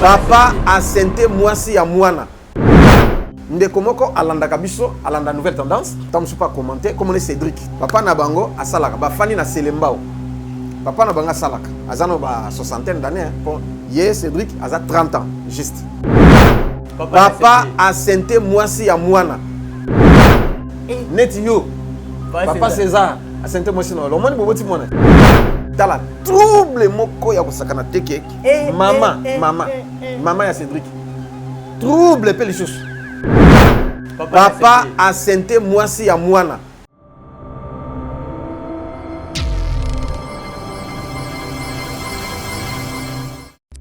Papa asente mwasi ya mwana. Ndeko moko alandaka biso, alanda Nouvelle Tendance, ntango mosusu mpe acommente, komona Cédric. Papa na bango asalaka, bafandi na Selembao. Papa na bango asalaka, aza na ba soixantaine d'années, hein, po ye Cédric aza 30 ans juste. Papa asente mwasi ya mwana. Neti yo, papa César asente mwasi na yo. Omoni boboti mwana. Tala trouble moko ya kosakana te ke mama, mama, mama ya Cédric. Trouble pe lisusu. Papa asente mwasi ya mwana.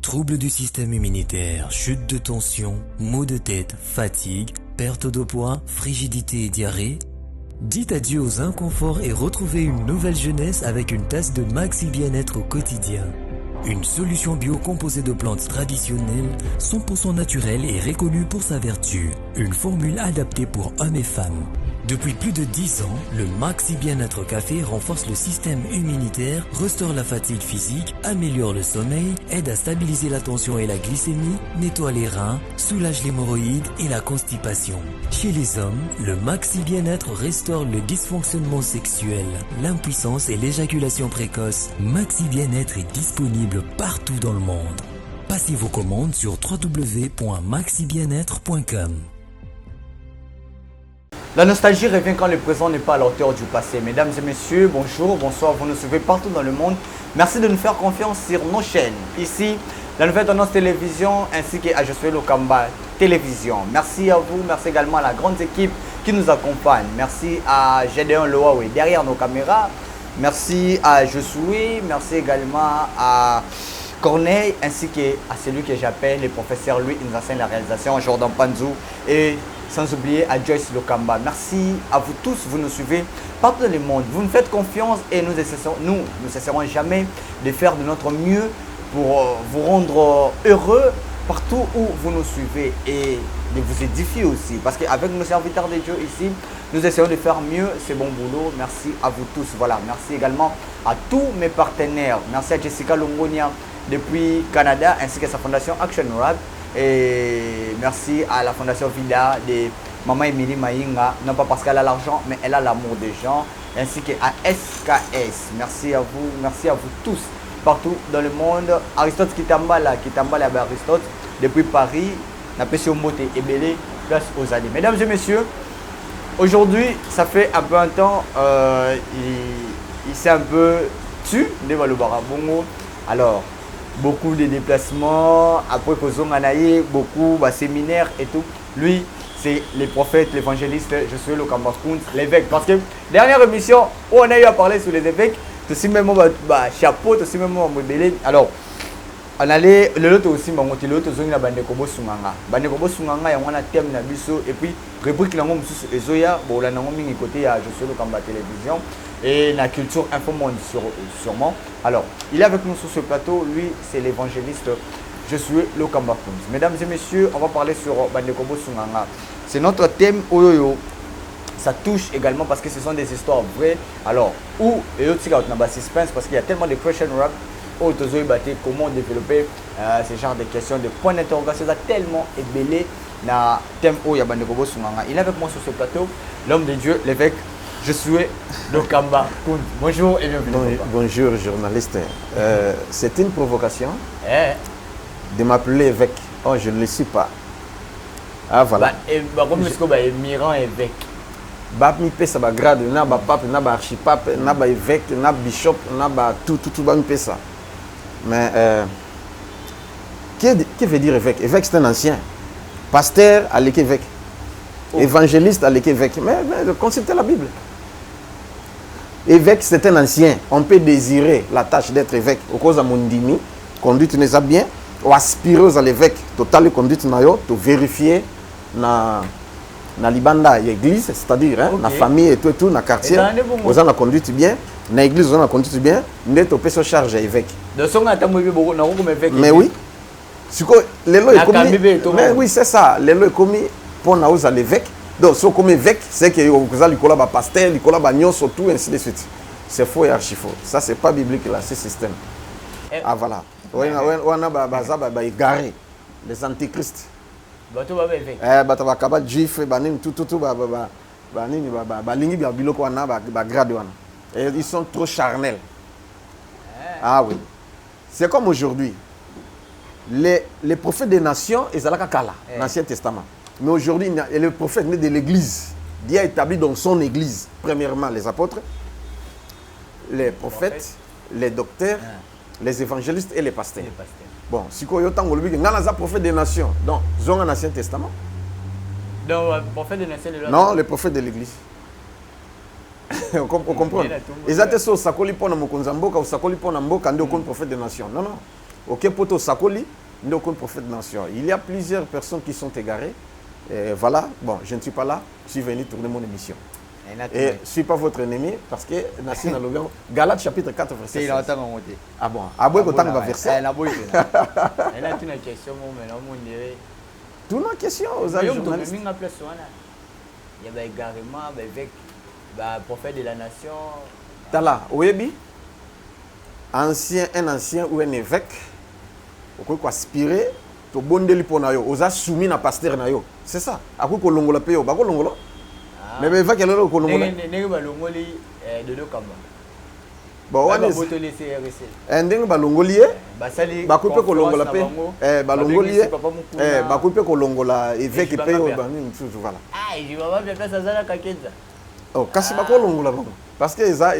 Troubles du système immunitaire, chute de tension, maux de tête, fatigue, perte de poids, frigidité et diarrhée. Dites adieu aux inconforts et retrouvez une nouvelle jeunesse avec une tasse de Maxi Bien-être au quotidien. Une solution bio composée de plantes traditionnelles, 100% naturelle et reconnue pour sa vertu. Une formule adaptée pour hommes et femmes. Depuis plus de 10 ans, le Maxi Bien-être Café renforce le système immunitaire, restaure la fatigue physique, améliore le sommeil, aide à stabiliser la tension et la glycémie, nettoie les reins, soulage l'hémorroïde et la constipation. Chez les hommes, le Maxi Bien-être restaure le dysfonctionnement sexuel, l'impuissance et l'éjaculation précoce. Maxi Bien-être est disponible partout dans le monde. Passez vos commandes sur www.maxibienêtre.com. La nostalgie revient quand le présent n'est pas à la hauteur du passé. Mesdames et messieurs, bonjour, bonsoir, vous nous suivez partout dans le monde. Merci de nous faire confiance sur nos chaînes. Ici, la Nouvelle Tendance Télévision ainsi que à Josué Lokamba Télévision. Merci à vous, merci également à la grande équipe qui nous accompagne. Merci à Gédéon Loawe derrière nos caméras. Merci à Josué, merci également à Corneille ainsi qu'à celui que j'appelle le professeur Louis, il nous enseigne la réalisation, Jordan Panzou et sans oublier à Joyce Lokamba. Merci à vous tous, vous nous suivez partout dans le monde. Vous nous faites confiance et nous ne cesserons jamais de faire de notre mieux pour vous rendre heureux partout où vous nous suivez et de vous édifier aussi. Parce qu'avec nos serviteurs de Dieu ici, nous essayons de faire mieux. C'est bon boulot. Merci à vous tous. Voilà. Merci également à tous mes partenaires. Merci à Jessica Longonia depuis Canada ainsi que sa fondation Action Rap. Et merci à la fondation Vida de Maman Émilie Maïnga. Non pas parce qu'elle a l'argent, mais elle a l'amour des gens. Ainsi qu'à SKS. Merci à vous. Merci à vous tous. Partout dans le monde. Aristote Kitambala, Kitambala Aristote, depuis Paris, na pesi mbote ebele, place aux alliés. Mesdames et messieurs, aujourd'hui, ça fait un peu un temps, il s'est un peu tu, devant le Barabongo. Alors, beaucoup de déplacements, après Kozonga Naye, beaucoup de séminaires et tout. Lui, c'est les prophètes, l'évangéliste, je suis le Kambakoun, l'évêque. Parce que dernière émission où on a eu à parler sur les évêques, tout aussi même bah, chapeau, tout aussi même mobile. Alors, on allait le lot aussi, bah, le lot aussi, bande kobo sunganga. Bande kobo sunganga, il y a un thème na biso et puis rubrique nango mususu ezoya, bon là nango mingi côté ya je suis le Kamba télévision et la culture info monde sûrement. Alors, il est avec nous sur ce plateau, lui c'est l'évangéliste je suis le Kamba Kunz. Mesdames et messieurs, on va parler sur bande kobo sunganga. C'est notre thème oyoyo. Ça touche également parce que ce sont des histoires vraies. Alors, où et autres, c'est un suspense parce qu'il y a tellement de question rap. Où tozo yeba te, comment développer ce genre de questions, de points d'interrogation, ça tellement ébellé na thème où il y a bande kobo sunganga. Il est avec moi sur ce plateau, l'homme de Dieu, l'évêque Josué Lokamba Kunz. Bonjour et bienvenue. Bonjour journaliste. C'est une provocation de m'appeler évêque. Oh, je ne le suis pas. Ah voilà. Bah, et, bah, comme est-ce que, bah, Miran évêque. Ba mi pesa ba grade na ba pape na ba archipape na ba évêque na bishop na ba tout tout tout ba mi pesa. Mais qui veut dire évêque? Évêque c'est un ancien. Pasteur à l'évêque. Oh. Évangéliste à l'évêque. Mais consultez la Bible. Évêque c'est un ancien. On peut désirer la tâche d'être évêque. Au cause de mon dimi, conduite n'est pas bien. Ou aspirer à l'évêque. Total conduite na yo, to vérifier na na libanda ya église, c'est-à-dire, hein, na famille et tout et tout, na quartier, Et dans les bons aux la conduite bien, na église, aux la conduite bien, nde to peso charge ya évêque. De son ata mo be na ko évêque. Mais oui. Siko lelo Na ekomi kambi be to Mais mo. oui, c'est ça, lelo ekomi pona oza l'évêque. Donc so comme évêque, c'est que oza likola ba pasteur, likola ba nyonso tout ainsi de suite. C'est faux et archi faux. Ça c'est pas biblique là, ce système. Eh. Ah voilà. Wana, wana, wana ba baza ba, ba égaré. Les antichrists. Bato ba évêque. Eh, bato bakaba juif, banini, tututu, banini, balingi ba biloko wana, ba grade wana. Et ils sont trop charnels. Ah oui. C'est comme aujourd'hui. Les prophètes des nations, ezalaka kala, l'Ancien Testament. Mais aujourd'hui, le prophète né de l'Église. Dieu a établi dans son Église, premièrement, les apôtres, les prophètes, les docteurs, les évangélistes et les pasteurs. Les pasteurs. Bon, sikoyo ntango olobi ke ngai naza prophète des nations, donc zonga na Ancien Testament. Donc, prophète des nations de Non, le prophète de l'Église. Ocomprendre? Eza te so osakoli mpo na mokonzi ya mboka, osakoli mpo na mboka nde okomi prophète des nations. Non, non. Ok, mpo te osakoli nde okomi prophète des nations. Il y a plusieurs personnes qui sont égarées. Et voilà, bon, je ne suis pas là, je suis venu tourner mon émission. Et je ne suis pas votre ennemi parce que nasi nalobi yango, Galates chapitre 4 verset 16. Ah bon, aboyi kotanga ba verset. Tuna question mo mais namondire. Tuna question, oza journaliste. Minga place wana ya baégarement, baévêque, baprophète de la nation. Tala, oyebi, ancien, un ancien ou un évêque okoki koaspirer, tobondeli mpo na yo, oza soumis na pasteur na yo, c'est ça. Akoki kolongola mpe yo, bakolongola, mais baévêque elelo kolongola. Ndenge balongoli Dodo Kamba. Bon, wana babotoli CRC. Ndenge balongoli ye, basali bakoki mpe kolongola mpe balongoli ye, bakoki mpe kolongola évêque mpe oyo banini mosusu, voilà. Place azalaka kenza. Oh, kasi bakolongola bango parce que eza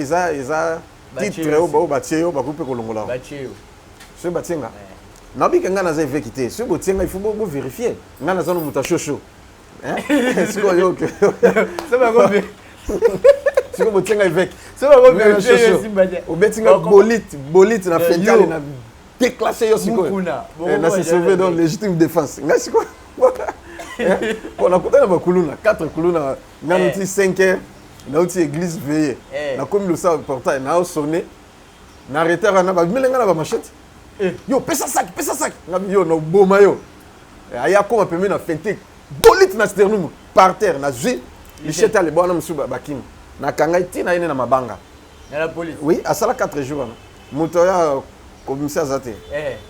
titre oyo batie yo, bakoki mpe kolongola. Batie yo. Soki batie nga, nabike ngai naza évêque te. Soki botie ngai, il faut bovérifier ngai naza no moto ashosho. Sikoyo sikoyo botie ngai évêque, obeti nga bolite bolite na fentale na déclassé yo sikoyo, na se sauver, donc légitime défense. Ngai sikoyo po nakuta na bakuluna, 4 kuluna. Nga nauti 5 heures, nauti église veillée, nakomi losala portail, naosonne na retard wana, babimeli nga na bamachete: "Yo, pesa saki, pesa saki." Ngabi: "Yo, noboma yo." Aya koma pembeni, na fente bolite na sternum, par terre. Nazwi lichete, ale wana mosusu bakimi, nakangai ntina ye ne na mabanga. Na la police? Oui, asala 4 jours wana, moto oyo komisa aza te.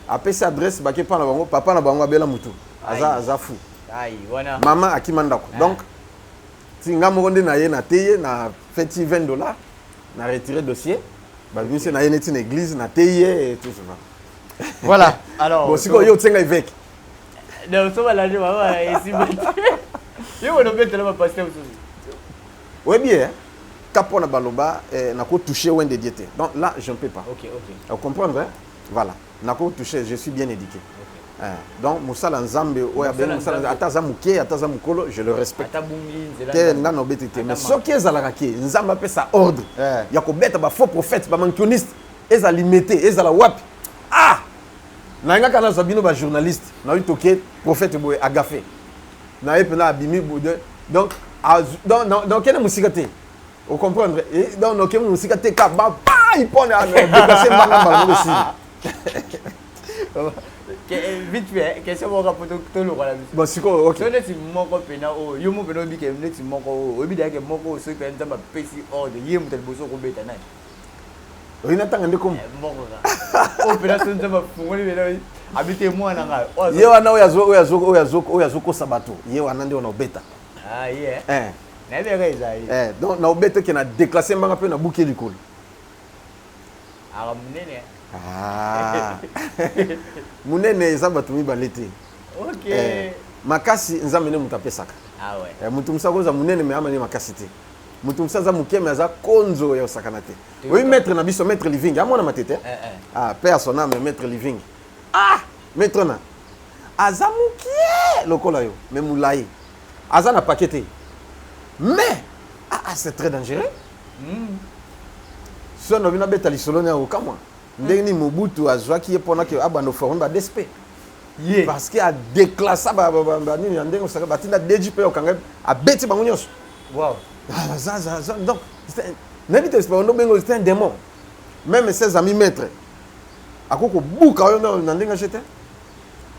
Apesi adresse, bake mpa na bango, papa na bango abela motu, aza fou. Ai wana. Mama akima ndako. Donc ti nga moko nde na ye, na te ye na feti 20 $, na retire dossier, babimisi na ye neti na église, na te ye et tout ça. Voilà, alors Bon, sikoyo yo otienga évêque. Donc so balandi baba esimba te, yo bona obetela bapasteur mosusu. Oyebi ye ka mpo na baloba nakotouche oint de Dieu te. Donc là, je ne peux pas. Comprendre, hein? Voilà, nakotouche, je suis bien éduqué. Donc mosala Nzambe oyo abengi mosala, ata aza moke, ata aza mokolo, je le respecte te. Nga na obeti te, mais soki ezalaka ke Nzambe apesa ordre ya kobeta bafaux prophète, bamankioniste, ezala limete, ezala wapi, ah, nayengaka nazwa bino bajournaliste, nayoki toke prophète boye agafe na ye mpena abimi. Donc nakende mosika te, ocomprendre? Donc nakende mosika te, ka ba ipone déplace mbanga mbala moko, esili. Vite fait, question moko po tolokola biso. Bon, sikoyo, ok. So neti moko mpena oyo yo mo mpena oyebi ke neti moko oyo oyebi dayake moko oyo, soki mpenza Nzambe apesi ordre, ye moto ya liboso okobeta nani? Oyi natanga nde komo. Moko kaka oyo mpena so Nzambe afungoli mpena abi te mwana ngai. Ye wana oyo azokosa bato, ye wana nde wana obeta. Ah, ye nayebi kaka eza ye. Donc na obeta ke na déclasse mbanga mpe nabuki likolo. Aka monene. Ah. Monene eza bato mibale te. Makasi, Nzambe nde moto apesaka. Ah ouais. Moto mosusu akoza monene me amani makasi te, moto mosusu aza moke me aza konzo ya kosakana te. Oyi maître na biso, maître Living, amona matete. Ah, paix à son âme, maître Living. Ah, maître na aza mokie lokola yo me molai, aza na paquet te, mais ah, ah, c'est très dangereux. So na bino abeta lisolo ne akokamwa ndenge nini Mobutu azwaki ye mpona ke abanda oforme ba DSP. Ye. Parce que adéclassa banini ya ndenge osaka, batinda DG mpe okanga, abeti bango nyonso. Ah, donc nayebi te bando bengo, c'est un démon. Même ses amis maîtres, akoki kobuka oyo na ndenge age te.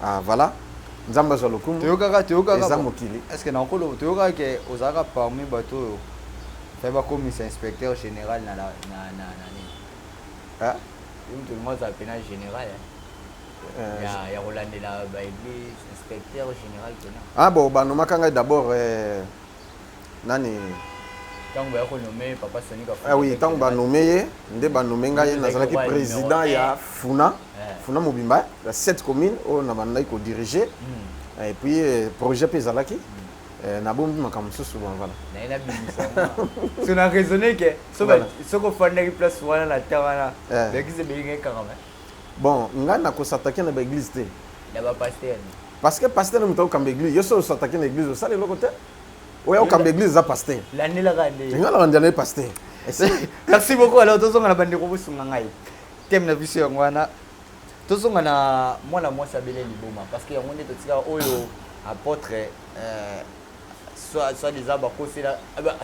Ah, voilà, Nzambe azwa lokumu. Toyokaka, toyokaka. Eza mokili. Est ce que nakolo toyokaka ke ozalaka parmi bato oyo fai bakomisa inspecteur général na nini? Ah? Yo moto olingo azala pena général, eh? Ya kolandela ba église, inspecteur général pena. Ah bon, banomaka ngai d'abord nani. Ntango baya konommer papa Sony Kafuta. Ah oui, ntango banommer ye nde banommer ngai, nazalaki président ya Funa. Funa mobimba ya sept commune oyo na bandaki kodiriger. Et puis projet mpe ezalaki, nabombi makambo mosusu. Bon, voilà. Naye nabimisa so na raisonné ke soki ofandaki place wana na temps wana, baéglise ebelingai kaka. Bon, ngai nakos'attaquer na baéglise te. Na bapasteur. Parce que pasteur moto akokamba église. Yo so os'attaquer na église, osala eloko te. Oya okamba église eza pasteur. Landelaka nde. Ngai nalandela ye pasteur. Merci beaucoup. Alors tozonga na bandeko, bosunga ngai, thème na biso yango wana. Tozonga na mwana mwasi abele liboma, parce que yango nde totika oyo apôtre soit disant bakosela,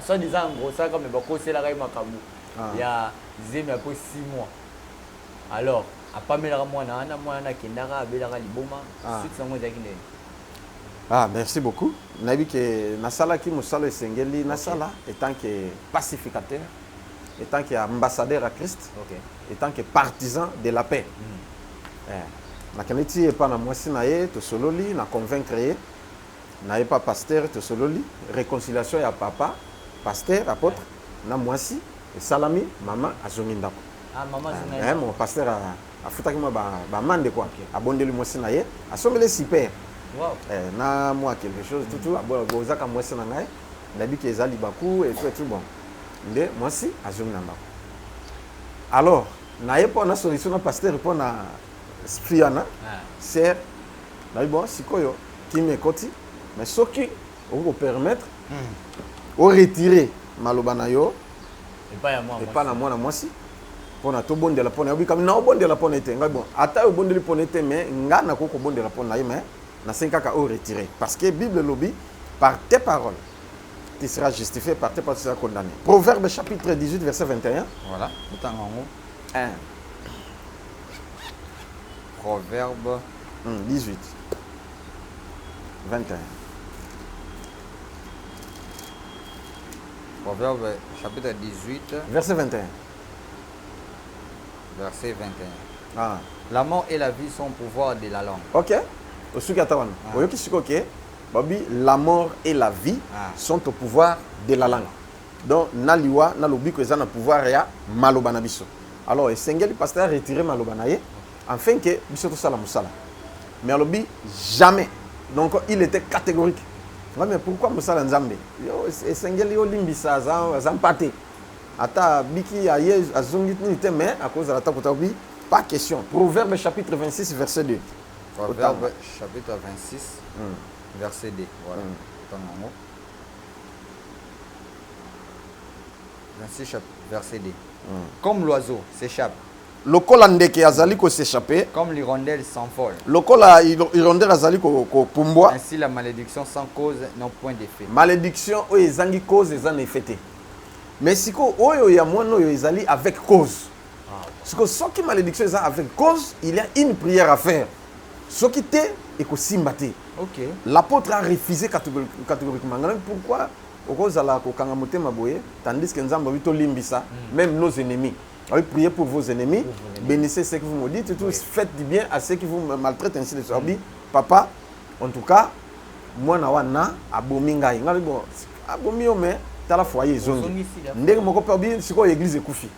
soit disant engrossaka, mais bakoselaka ye makambo ya zemi après 6 mois. Alors apamelaka mwana wana, mwana wana akendaka abelaka liboma. Suite yango ezalaki ndeni? Ah, merci beaucoup. Nayebi ke nasalaki mosala esengeli nasala étant que pacificateur, étant que ambassadeur à Christ, étant que partisan de la paix. Nakende ti epa na mwasi na ye, tosololi, na convaincre ye. Na ye pa pasteur, tosololi, réconciliation ya papa pasteur apôtre na mwasi esalami, mama azongi ndako. Ah, mama. Eh, mon pasteur afutaki mwa bamande quoi, abondeli mwasi na ye, asombeli super. Na mwa quelque chose tutu ozaka mwasi na ngai, nayebi ke eza libaku et tout et tout. Bon, nde mwasi azongi na ndako. Alors naye mpo na solution na pasteur mpo na fille wana, sœur. Nayebi, bon, sikoyo kimi ekoti, mais soki okoki kopermettre oretirer maloba na yo epai na mwana mwasi mpona tobondela mpona yobi kami na obondela mpona ete ngai. Bon, ata oyo obondeli mpona ete, mais ngai nakoki kobondela mpona ye, mais nasengi kaka oretirer, parce que Bible elobi: par tes paroles tu seras justifié, par tes paroles tu seras condamné. Proverbe chapitre 18 verset 21. Voilà, otanga yango. Proverbe 18 21. Proverbe chapitre 18 verset 21. Verset 21. Ah. La mort et la vie sont au pouvoir de la langue. Ok, osuki ata wana. Oyoki sikoyo ke babi la mort et la vie sont au pouvoir de la langue. Donc na liwa na lobiko eza na pouvoir ya maloba na biso. Alors esengeli pasteur retire maloba na ye afin ke biso tosala mosala. Mais alobi jamais. Donc il était catégorique. Nga, mais pourquoi? Mosala Nzambe, yo esengeli olimbisa, aza mpa te, ata biki aye azongi nini te, mais akozala ata kota bi, pas question. Proverbe chapitre 26 verset 2. Proverbe chapitre 26 verset 2. Voilà. Tango 26 verset 2. Comme l'oiseau s'échappe, Lokola ndeke azali kos'échapper, comme l'hirondelle s'envole, lokola hirondelle azali kopumbwa, ainsi la malédiction sans cause n'a point d'effet. Malédiction oyo ezangi cause eza na effet te. Mais sikoyo oyo ya mwana oyo ezali avec cause. Sikoyo soki malédiction eza avec cause, il y a une prière à faire. Soki te, ekosimba te. L'apôtre a refusé catégoriquement. Ngai, pourquoi okozala kokanga motema boye, tandis que Nzambe abi tolimbisa même nos ennemis? Abi priez pour vos ennemis, bénissez ceux qui vous maudissent et tout, faites du bien à ceux qui vous maltraitent, ainsi de suite. Abi papa, en tout cas mwana wana abomi ngai. Ngai, bon, abomi yo, mais tala foyer ezongi ndenge moko mpe. Abi sikoyo église ekufi,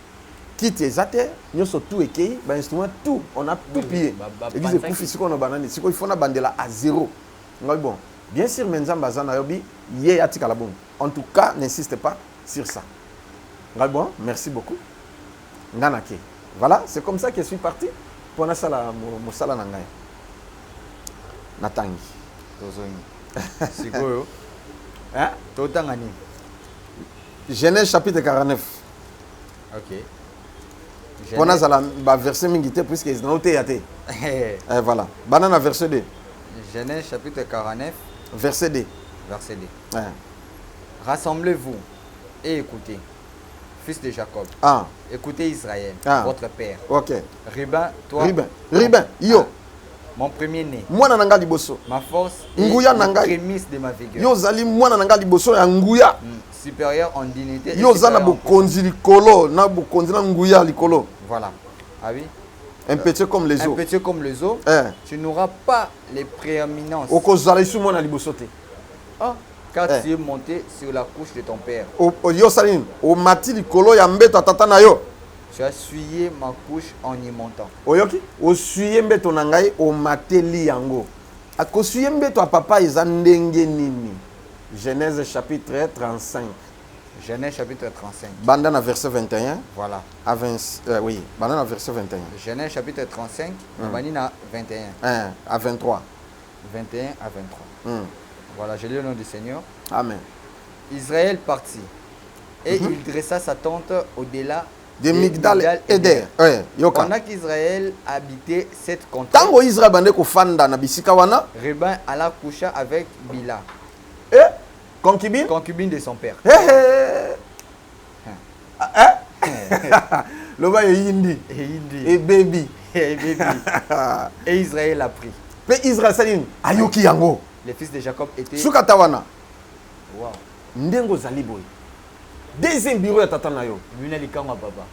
kiti eza te, nyonso tout ekei, bainstrument tout, on a tout pillé, église ekufi. Sikoyo na banani? Sikoyo il faut na bandela à zéro. Ngai, bon, bien sûr, mais Nzambe aza na yo. Bi ye atikala bongo. En tout cas, n'insiste pas sur ça. Ngai, bon, merci beaucoup, nga nake. Voilà, c'est comme ça que je suis parti mpo nasala mosala na ngai. Natangi. Tozongi sikoyo. Hein? Totanga nini? Genèse chapitre 49. Mpo nazala baverset mingi te, puisque naoteya te. Eh, voilà, bana na verset 2. Genèse chapitre 49, verset 2. Verset 2. Eh. Rassemblez-vous et écoutez, fils de Jacob. Écoutez Israël, votre père. Ruben, toi, Ruben, Ruben, yo. Ah, mon premier-né. Mwana na nga liboso. Ma force et Nguya na ngai. prémisse de ma vigueur. Yo ozali mwana na nga liboso ya nguya. Supérieur en dignité et Yo oza na supérieur en bokonzi likolo na bokonzi na nguya likolo. Voilà. Ah oui. Impétueux comme les eaux. Impétueux comme les eaux. Eh. Tu n'auras pas les prééminences. Okozala lisusu mwana liboso te. Ah, car Eh. tu es monté sur la couche de ton père. Yo osali nini? Omati likolo ya mbeto ya tata na yo. Tu as souillé ma couche en y montant. Oyoki, osouillé mbeto na ngai, omateli yango. Akosouillé mbeto ya papa eza ndenge nini? Genèse chapitre 35. Genèse chapitre 35. Banda na verset 21. Voilà. À 20, oui, banda na verset 21. Genèse chapitre 35, bandi na 21. 1 à 23. 21 à 23. Voilà, je lis le nom du Seigneur. Amen. Israël partit et il dressa sa tente au-delà de Migdal Eder. Ouais, yoka. Pendant qu'Israël habitait cette contrée, Tango Israël bande kofanda na bisika wana, Ruben alla coucher avec Bila, eh, concubine, concubine de son père. Eh, eh. Ah, eh? Loba eyindi. Et il dit, Et baby. et baby. Et Israël apprit. Pe Israël asali nini? Ayoki yango. Les fils de Jacob étaient. Suka ta wana. Wow. Ndenge ozali boye. Deuxième bureau ya tata na yo. Mina likango ya papa.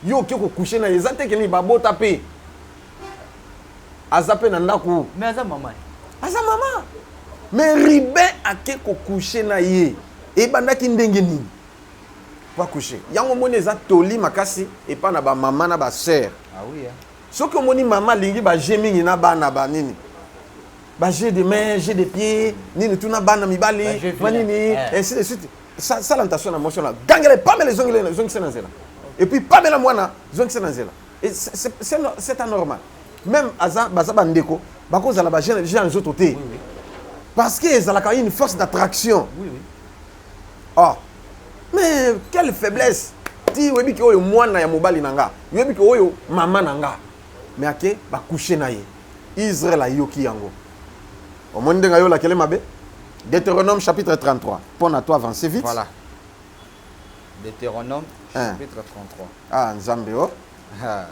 Yo oke kokouche na ye, eza te keni babota pe. Aza pe na ndako. Mais aza mama. Aza mama. Mais Ruben ake kokouche na ye. Ebandaki ndenge nini? Po akouche. Yango omoni eza toli makasi epa na ba mama na ba sœur. Ah oui, hein. Soki omoni mama alingi ba jeu mingi na bana ba nini? Ba jeu de main, jeu de pied, nini tuna bana mibali, Ba jeu ba vilain. nini, Eh. ainsi de suite. Sa, sala ntation na mwasi wana. Gangele, pamela ezongeli, ezongisa na nzela. Et puis pamela mwana, ezongisa na nzela. Et c'est anormal. Même aza, baza ba ndeko, bakozala ba jeune, jeune nzoto te. Oui, oui. Parce que ezalaka une force d'attraction. Oui, oui. Ah. Mais quelle faiblesse. Ti oyebi ke oyo mwana ya mobali na nga, oyebi ke oyo mama na nga. Mais ake ba coucher na ye. Israël ayoki yango. Omoni ndenge ayolakele mabe? Deutéronome chapitre 33. Pour na toi avancer vite. Voilà. Deutéronome Hein. chapitre 33. Ah, Nzambe oh. Ah.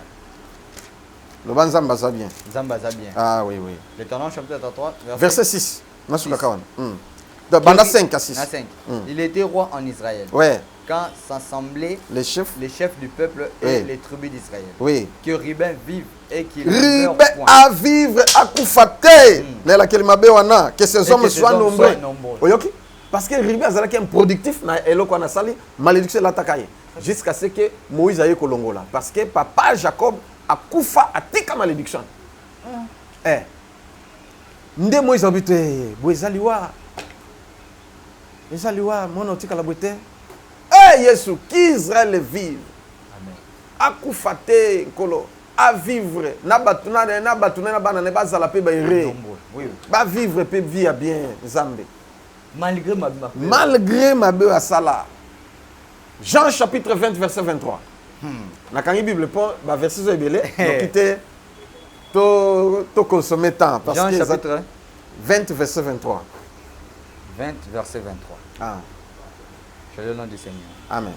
Loba Nzambe aza bien. Nzambe aza bien. Ah oui, oui. Deutéronome chapitre 33, verset 6. Nasuka kawana. Donc, banda 5 à 6. Na 5. Il était roi en Israël. Ouais. Quand s'assemblaient les chefs, les chefs du peuple et Oui. les tribus d'Israël. Oui. Que Ruben vive et qu'il meure Ruben point. à vivre à kufa te. Nela mabe wana, que ces Et hommes que ces soient hommes nombreux. soient nombreux. Oyoki? Parce que Ruben azalaki un productif na eloko wana sali malédiction elataka ye. Jusqu'à ce que Moïse aye kolongola. Parce que papa Jacob akufa atika malédiction. Eh. Nde Moïse alobi te, boye eza liwa. Eza liwa, mwana otikala boye te. Eh Yesu, qu'Israël vive. Amen. Akufa te nkolo, a vivre na bato na na bato na bana ne bazala pe ba erreur. Nombreux. Oui, oui. Ba vivre pe vie ya bien Nzambe. Malgré ma ma Malgré mabe asala. Jean chapitre 20 verset 23. Nakangi Bible po ba verset zo ebele, donc te to to consommer temps parce Jean que chapitre 20 verset 23. 20 verset 23. Ah. Je le nom du Seigneur. Amen.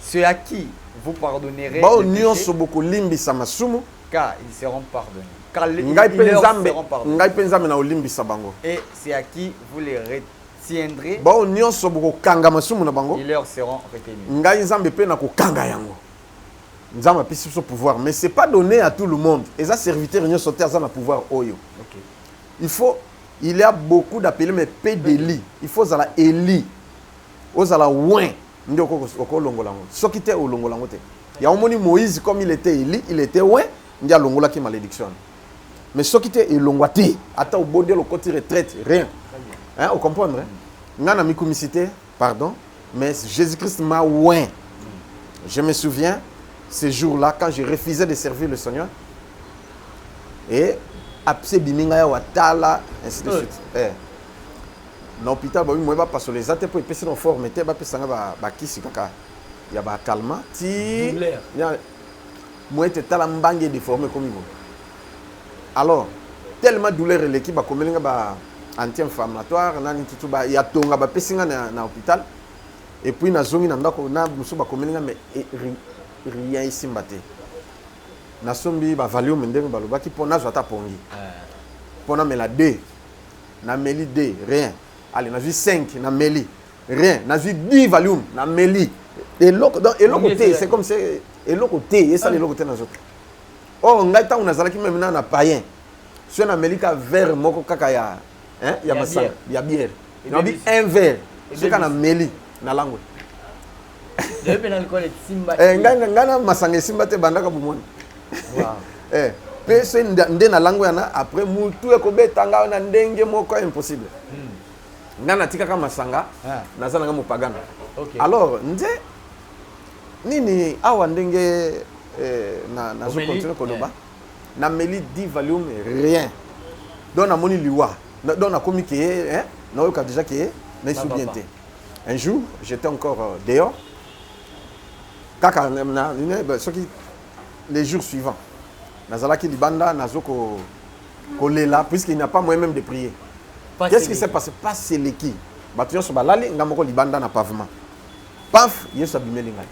Ceux à qui vous pardonnerez Bao les péchés, nyonso bokolimbisa masumu, car ils seront pardonnés. Car ngai ils pe leur Nzambe, seront pardonnés. ngai pe Nzambe na olimbisa bango. Et c'est à qui vous les retiendrez, Bao nyonso bokokanga masumu na bango, ils leur seront retenus. ngai Nzambe pe na kokanga yango. Nzambe apesi biso pouvoir, mais c'est pas donné à tout le monde. Eza serviteur nyonso te aza na pouvoir oyo. Ok. Il faut, il y a beaucoup d'appelés, mais peu d'élits. Il faut ozala éli, ozala oint. Nde okolongola yango. Soki te olongola yango te. Ya omoni Moïse comme il était éli, il était oint, nde alongolaki malédiction. Mais soki te elongwa te, ata obondeli okoti retraite, rien. Hein, vous comprenez, hein? Nga na mikumisi te, pardon, mais Jésus-Christ m'a oint. Je me souviens, ce jour-là, quand je refusais de servir le Seigneur, et apse biminga ya watala, ainsi de suite. Eh. Na hôpital, ba, moi, ba pasola eza te po epesi na forme te, ba pesanga ba, ba kisi kaka ya ba calmant, ti Douleur. Ya, moi te tala mbange déformé comme bon. Alors, tellement douleur eleki, ba komelinga ba anti-inflammatoire, nani tutu ba ya tonga ba pesinga na hôpital. Et puis na zongi na ndako na musu ba komelinga mais e, rien isimba te. Nasombi ba Valium ndenge balobaki mpo nazwa ata pongi. Mpo namela 2, nameli 2, rien. Allez, nazwi 5, nameli rien. Nazwi 10 Valium, nameli. Eloko, donc eloko Pongi te, ezali. c'est comme c'est eloko te, esala eloko te na nzoto. Or ngai, ntango nazalaki même na païen, soki nameli ka verre moko kaka ya, hein, ya masanga, ya bière, nabi un verre, soki kaka nameli, nalangwe. Ngai na masanga esimba te, bandaka bomwana. Mpe so nde nalangwe wana, après mutu ekobeta ngai na ndenge moko impossible. Ngai natikaka masanga, naza nanga mopagano. Alors nde nini awa, ndenge nazocontinue koloba, nameli 10 Valium, rien. Donc namoni liwa, donc nakomi ke naoyoka déjà ke naisu bien te. Un jour, j'étais encore dehors kaka soki les jours suivants, nazalaki libanda, nazo kolela, puisqu'il n'y a pas moyen même de prier. Qu'est-ce qui s'est passé? Pas seleki, bato nyonso balali, nga moko libanda na pavement. Paf, Yesu abimeli ngai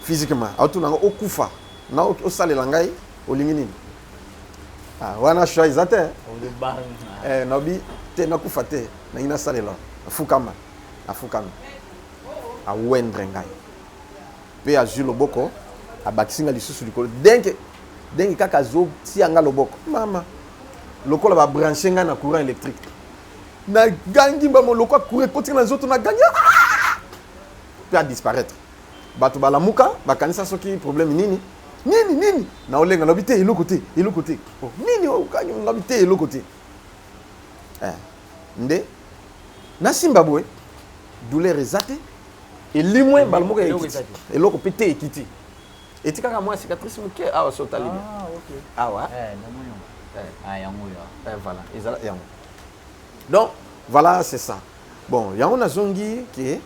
physiquement, aotuna nga: okufa na osalela ngai, olingi nini? Wana choix eza te. Nabi te, nakufa te, nangi nasalela. Afukama, afukami, awendre ngai mpe azwi loboko, abakisi nga lisusu likolo. Denke ndenge kaka azotia nga loboko, mama, lokola babranche ngai na courant électrique, nagangi mbamo lokola courant ekotinga na nzoto, nagangi mpe adisparaître. Bato balamuka, bakanisa soki problème nini nini nini. Naolenga, nabi te, eloko te, eloko te. Oh, nini okangi? Ngabi te, eloko te. Nde nasimba boye, douleur eza te, elimwe mbala moko. Eloko ekiti. Eza te. Eloko mpe te, ekiti, etikaka mwa cicatrice moke awa. So otali bien. Ah, ok. Awa. Namoni yango. Ah, yango yo. Voilà, ezala yango. Donc voilà, c'est ça. Bon, yango nazongi ke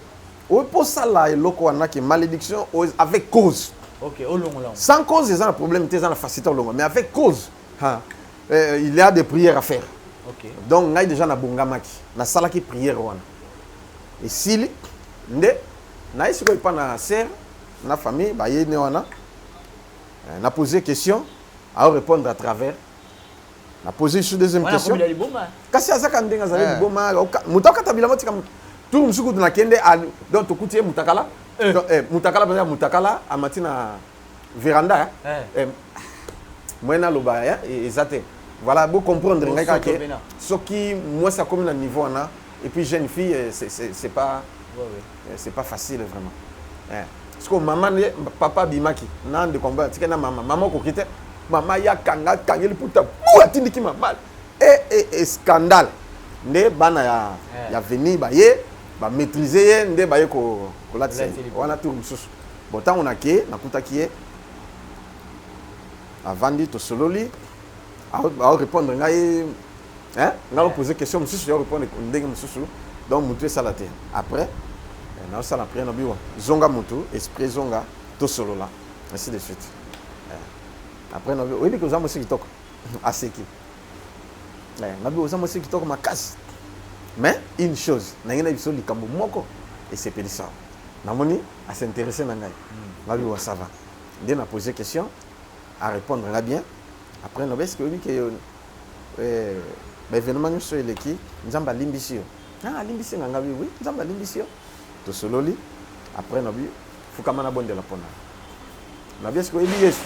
oyo mposala eloko wana ke malédiction avec cause. Ok, olongola yango. Sans cause, eza na problème te, eza na facilité olonga, mais avec cause, hein, il y a des prières à faire. Donc ngai déjà nabongamaki, nasalaki prière wana, esili. Nde naye sikoyo epa na sœur na famille, baye ne wana. Na posé question, ao répondre à travers. Na posé sur deuxième Wana question. komela liboma. Kasi azaka ndenge azali liboma, moto akata bilamba, tika moto tour mosusu kutu nakende donc tokuti ye mutakala. Donc, mutakala mpenza ya mutakala, amati na véranda. Moyen naloba eza te. Voilà, bocomprendre ngai kaka Bosoto ke pena. Soki mwasi akomi na niveau wana, et puis jeune fille, c'est pas Ouais. c'est pas facile vraiment. Sikoyo mama nde, papa abimaki na ndeko mobali, atikali na mama. Mama okoki te, mama yakanga, akangeli puta bu, atindiki mama e scandale. Nde bana ya, ya veni baye bamaîtrise ye, nde baye kolatisa Kolatisa ye. liputa. Wana tour mosusu. Bon, ntango nake, nakutaki ye avandi, tosololi, aorépondre ngai, hein? Ngai opose question mosusu, ya répondre ndenge mosusu. Donc motu esala te. Après naosala prière, nabi wa zonga motu, esprit zonga, tosolola, ainsi de suite. Après nabi: oyebi ke oza mwasi kitoko? Aseki. Nabi: oza mwasi kitoko makasi, mais une chose nangi na biso, likambo moko esepelisa, namoni as'intéresse na ngai. Ngabi wa ça va. Nde na pose question, à répondre nga bien. Après nabi: est-ce que oyebi ke baévénement nyonso eleki, Nzambe alimbisi yo? Ah, alimbisi nga? Ngabi: oui, Nzambe alimbisi yo. Tosololi. Après nabi: fukama, nabondela mpona. Nabi: est-ce que oyebi Yesu?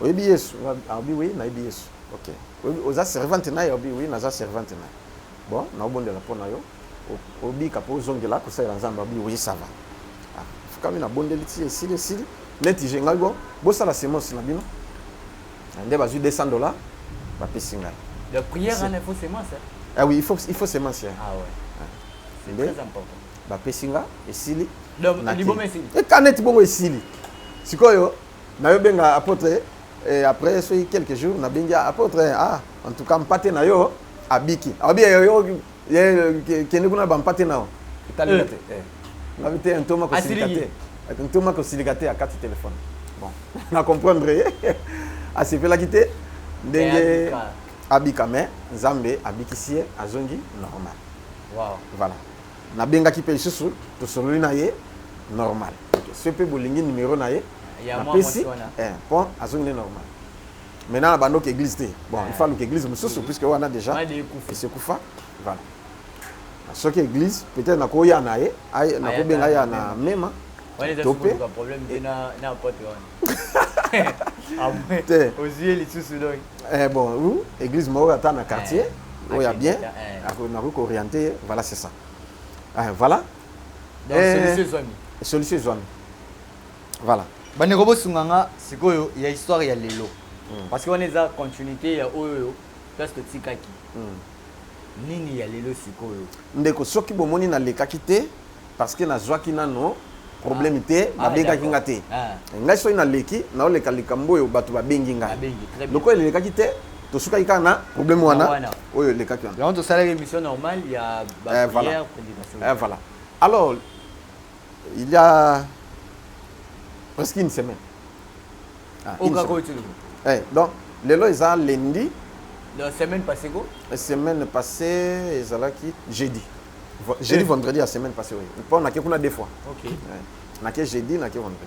Oyebi Yesu? Abi: oui, nayebi Yesu. Ok, oza servante na ye? Abi: oui, naza servante na ye. Bon, naobondela mpo na yo, obika mpo ozongela kosalela Nzambe. Abi: oui, ça va. Ah, fukami, nabondeli ti esili, esili neti je ngai. Bon, bosala semence na bino. Nde bazwi 200 $ bapesi ngai. La prière, hein, il faut semence. Hein? Ah oui, il faut semence. Hein. Ah ouais. C'est très important. Bapesi nga, esili. Donc, liboma esili. Eka neti bongo esili. Sikoyo nayobenga apôtre. Et après soki quelques jours, nabengi apôtre: ah, en tout cas mpate na yo abiki. Abi yo kende kuna, bampate na yo etalinga te. Ngabi te, ntoma kosilika te, ntoma kosilika te. Akati telefone. Bon, na comprendre ye, asepelaki te ndenge abika, mais Nzambe abikisi ye, azongi normal. Voilà, nabengaki mpe lisusu, tosololi na ye normal. So mpe bolingi numéro na ye, napesi mpo azongi nde normal. Maintenant na bandoki église te. Bon, il faut aluka église mosusu, puisque wana déjà esekufa. Voilà, soki église, peut-être nakoya na ye, nakobenga ya na mema. Wana eza To pe- sikoyo problème te na apôtre wana. Ah, Te. ozwi ye lisusu donc. Eh, bon, ou église moko ata na quartier Eh, oyo ya bien, akende, eh. nakoki kooriente ye, voilà, c'est ça. Ah, voilà. Donc Eh, solution ezwami. Solution ezwami, voilà. Bandeko, bosunga nga sikoyo ya histoire ya lelo, parce que wana eza continuité ya oyo place totikaki. Nini ya lelo sikoyo? Ndeko, soki bomoni nalekaki te, parce que nazwaki nano problème te. Ah, Babengaki d'accord. nga te. Ah. Ngai soki naleki, naoleka likambo oyo bato babengi ngai. Babengi, très bien. Lokola elekaki te, tosukaki kaka na problème wana. Wana. Oyo elekaki wana. Yango tosalaki émission normale ya Eh, voilà. baprière, prédication. Eh, voilà. Alors, il y a presque une semaine. Ah, une Oyo kaka semaine. oyo tolobi. Eh, donc lelo eza lundi. Donc semaine passée ko. Semaine passée ezalaki jeudi. Jeudi, Eh. vendredi ya semaine passée, oui, mpo nake kuna deux fois. Ok. Ouais. Nake jeudi, nake vendredi.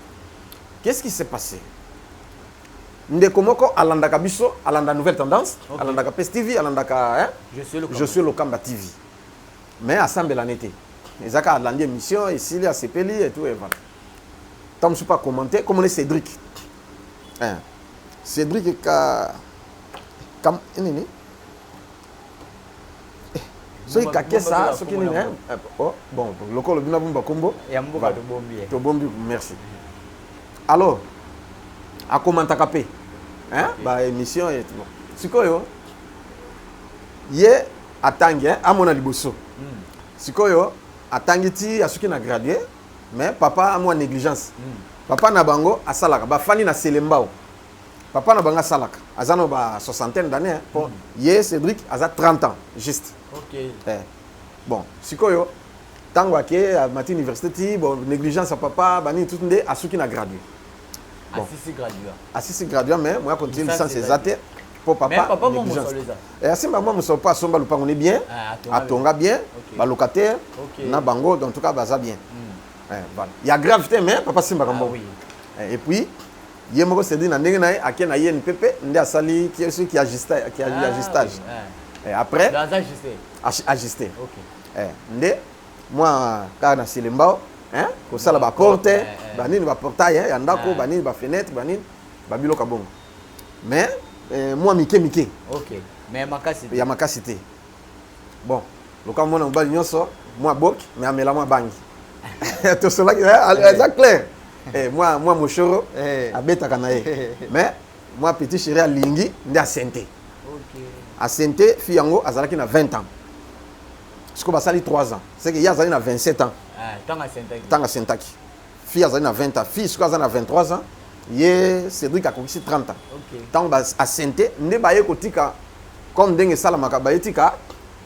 Qu'est-ce qui s'est passé? Ndeko moko alandaka biso, alanda Nouvelle Tendance, alandaka Pes TV, alandaka, hein? Je suis le Je suis Lokamba TV, mais asambela ne te, ezaka alandi émission, esili, asepeli et tout, et voilà. Ntango mosusu mpe acommenter comme on est Cédric, hein. Cédric ka nini, soki kakesa, soki nini, hein? Oh, bon, lokolo bino bomba kombo Ya mboka. Voilà. Tobombi ye. Tobombi, merci. Alors akomantaka mpe, hein? Baémission et tout. Bon, sikoyo ye atangi, hein? Amona liboso. Sikoyo atangi ti asuki na gradué, mais papa amwa négligence. Papa na bango asalaka, bafandi na Selembao. Papa na bango asalaka, aza na ba soixantaine d'année, hein? Po ye Cédric aza 30 ans juste. Eh. Bon, sikoyo ntango ake amati université ti, bon, négligence ya papa, banini, tutu, nde asuki na gradué. Bon. Asisi graduat. Asisi gradué, mais moya continue Licence licence eza te mpo papa Mais papa mwa négligence. mosolo eza. Eh, asimba mwa mosolo mpo asomba lupango ne bien. Ah, atonga. Atonga bien. Balocataire na bango, donc en tout cas baza bien. Eh, voilà, ya grave te, mais papa asimbaka Ah mbongo. oui. Eh, et puis ye moko Cédric na ndenge na ye ake na ye NPP, nde asali soki Ah, ajustage. oui. Ah. Eh, après Dans ajusté. Ajusté. Eh, nde mwa kaka na Selembao, hein, kosala Mwa baporte, porte, eh, eh. banini, baportail, hein, ya ndako, Ah. banini, bafenêtre, banini, babiloko ya bongo, mais eh, mwa mike mike. Ok, mais makasi te. Ya makasi te. Bon, loka mwana mobali nyonso, mwa boki, mais amela mwa bangi, tosolaki, eh, eza clair. Eh, mwa moshoro Eh. abetaka na ye, mais mwa petit chéri alingi nde asente. Asente fille yango, azalaki na 20 ans. Sikoyo basali 3 ans, c'est que ye azali na 27 ans. Ah, ntango asentaki. Ntango asentaki fille, azali na 20 ans. Fille sikoyo aza na 23 ans, ye Cédric akokisi 30 ans. Ntango asente, nde baye kotika comme ndenge esalamaka, baye tika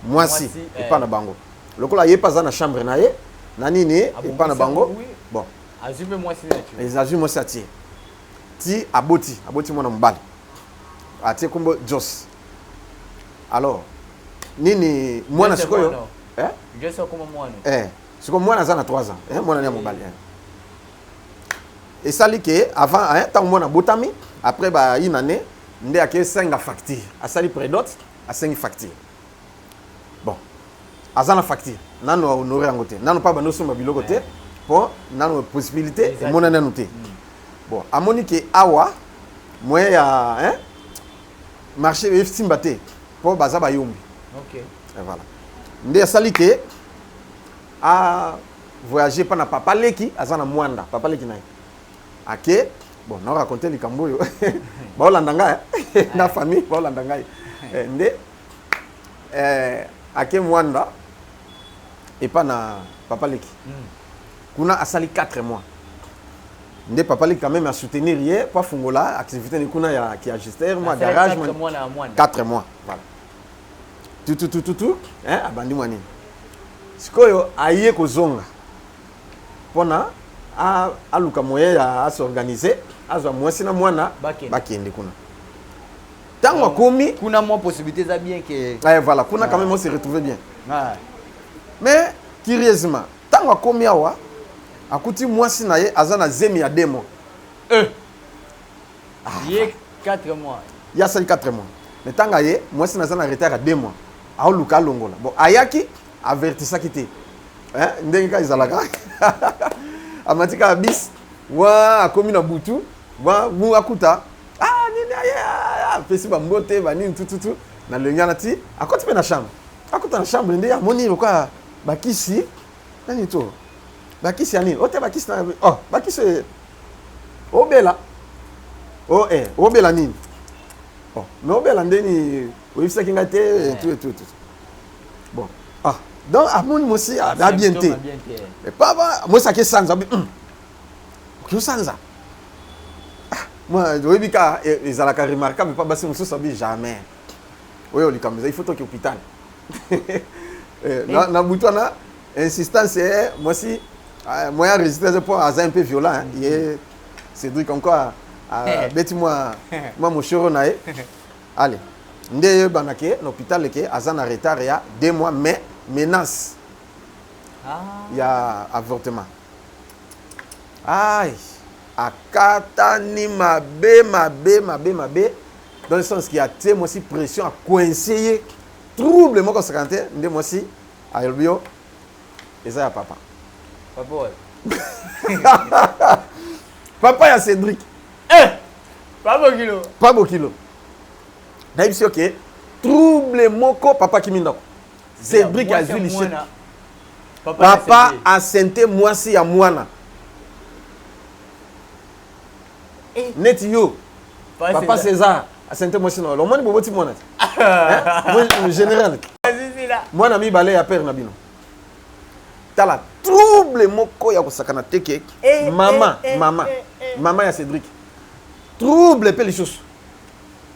mwasi Mwasi, eh. epa na bango. Lokola ye mpe aza na chambre na ye na nini epa na bango. Oui. Bon. Azwi mpe mwasi na tu. Azwi mwasi, atie ti aboti mwana mobali, atie kombo Jos. Alors nini, mwana Jos sikoyo mwana. Eh? Jos akoma mwana. Eh, sikoyo mwana aza na 3 ans, eh, mwana ni ya mobali, eh. Esali ke avant, eh, ntango mwana abotami, après ba une année, nde ake senga facture. Asali prédot, asengi facture. Bon, aza na facture, nano ahonore yango te, nano mpa bando osomba biloko te, mpo nano possibilité Eza te. emona nano te. Bon, amoni ke awa moyen ya, hein, marché esimba te, mpo baza bayombi. Et voilà, nde asali ke a voyage mpa na papa leki aza na Mwanda, papa leki na ye ake. Bon, na raconte likambo oyo, baolanda ngai, eh, na famille baolanda ngai. Eh, nde eh, ake Mwanda epa na papa leki. Kuna asali 4 mois, nde papa leki quand même asoutenir ye po afungola activité ni kuna ya ki ajuster mwa Asali garage. 4 mois na Mwanda. 4 mois, voilà, tu tu tu tu tu, hein, abandi mwa nini. Sikoyo aye kozonga mpona aluka moyen ya as'organiser, azwa mwasi na mwana. Bakende. Bakende kuna. Ntango akomi Kuna mwa possibilité eza bien ke. Eh, voilà, kuna quand même on s'est retrouvé bien. Mais curieusement, ntango akomi awa, akuti mwasi na ye aza na zemi ya 2 mois. Ye 4 mois. Ye asali 4 mois, mais ntango aye, mwasi na aza na retard ya 2 mois, aoluka alongola. Bon, ayaki, avertisaki te, hein, ndenge kaka ezalaka. Amati kaka bis wa, akomi na butu wa mu, akuta ah nini aye, apesi bambote banini tututu na lolenge wana, ti akoti mpe na chambre. Akuta na chambre nde amoni lokola bakisi nani to bakisi ya nini ote, bakisi na oh, bakisi obela oh, eh, obela nini? Oh, mais obela ndeni oyebisaki ngai te, tout et tout tout. Bon, ah, donc amoni mwasi aza bien te. Mais papa, mwasi ake sanza, oki osanza. Ah, moi oyebi ka ezalaka remarquable pa basi mosusu, abi jamais oyo likambo eza, il faut toki hôpital. Na butu wana, insistance, mwasi moyen résistance mpo aza un peu violent, hein. Ye Cédric encore abeti mwa moshoro na ye. Ale nde eyebana ke na hôpital ke aza na retard ya 2 mois, mais menace ya avortement. Ai, akatani mabe mabe mabe mabe, dans le sens ki atie mwasi pression, acoince ye, trouble moko osakana te. Nde mwasi alobi yo eza ya papa. Papa oyo? Papa ya Cédric. Eh, papa Bokilo. Pa bokilo, nayebi si oke trouble moko. Papa akimi ndako, Cédric azwi lichete. Papa asente mwasi ya mwana neti yo. Papa César asente mwasi na yo, omoni boboti mwana te. Hein? Général, mwana mibale ya père na bino. Tala trouble moko ya kosakana te ke mama mama mama ya Cédric, trouble mpe lisusu.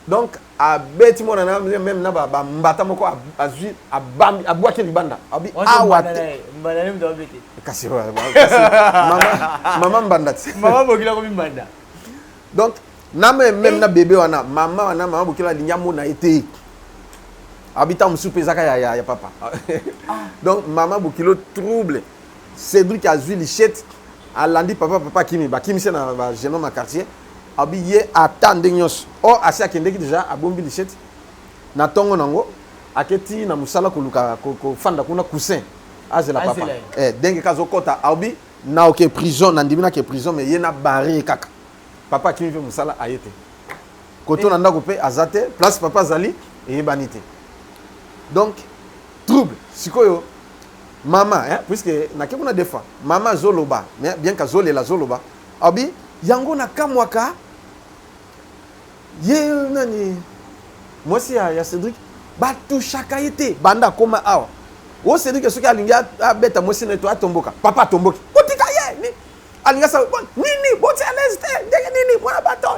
Donc abeti mwana na même na bambata moko, azwi, abambi, abwaki libanda, abi awa te. Kasi mama mbanda te. Mama Bokila komi mbanda. Donc na même na bébé wana, mama wana, mama Bokila alingi amona ye te, abi ntango mosusu mpe ezaka ya papa. Donc mama Bokilo trouble. Cédric azwi lichette, alandi papa. Papa akimi, bakimisi na bajeune homme ya quartier. Abi ye ata ndenge nyonso or asi akendeki déjà, abombi lichette. Na ntongo nango aketi na mosala koluka kofanda kuna coussin, azela papa. Ndenge ka azokɔta, abi na oke prison, nandimi nake prison, mais ye na bare kaka. Papa akimi mpe mosala, aye te koto na ndako mpe aza te. Place papa azali eyebani te. Donc trouble sikoyo mama, hein, puisque nake kuna des fois, mama azoloba, mais bien qu'azolela, azoloba, abi yango nakamwaka ye nani, mwasi ya Cédric, batushaka ye te banda akóma awa. O Cédric soki alingi abeta mwasi na ye to atomboka, papa atomboki, botika ye ni alingi asala bon, nini, botia à l'aise te, ndenge nini mwana bato.